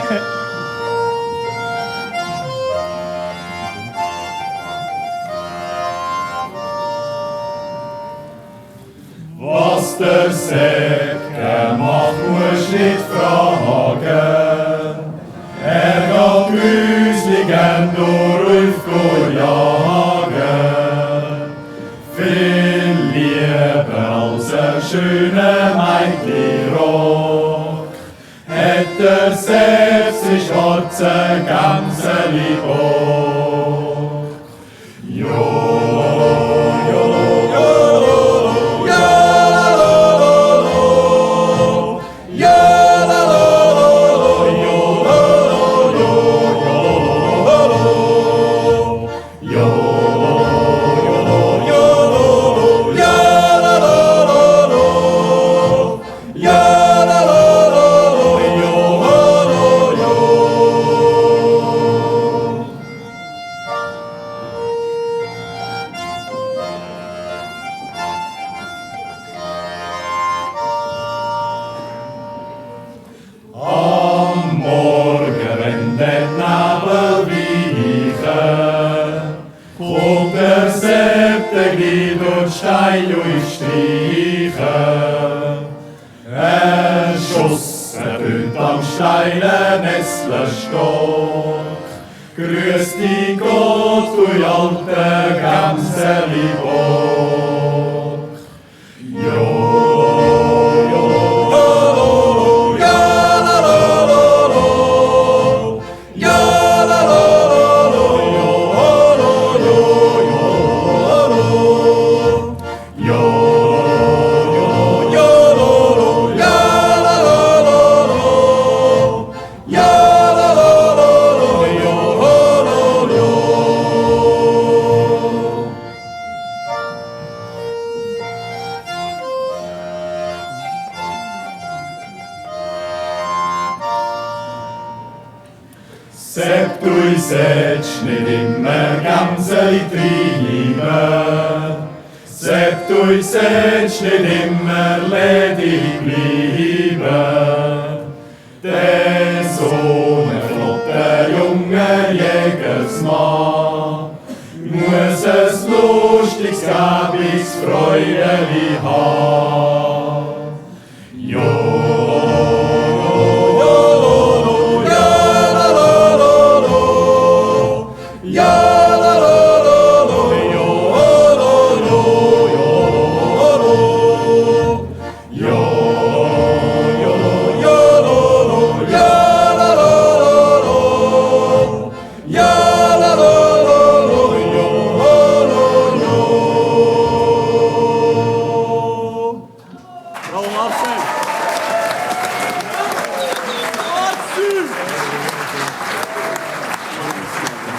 Was der Säcke macht, musst nicht fragen. Geht grüßligen durch jagen. Viel lieber als ein schöner Mädchenrock. Hätt selbst sich schwarze ganze Bock. Am Morgen, wenn der Nebel weiche, kommt der siebte Glied und Stein durchstreichen. Ein Schuss ertönt am steilen Nesselstock. Grüß dich Gott, du alte Gämseli-Bock. Sepp, du setzt nicht immer Gämseli treiben. Sepp, du setzt nicht immer ledig bleiben. Der Sohn, ein flotter, junger Jägersmann, muss es lustiges, gäbiges Freudeli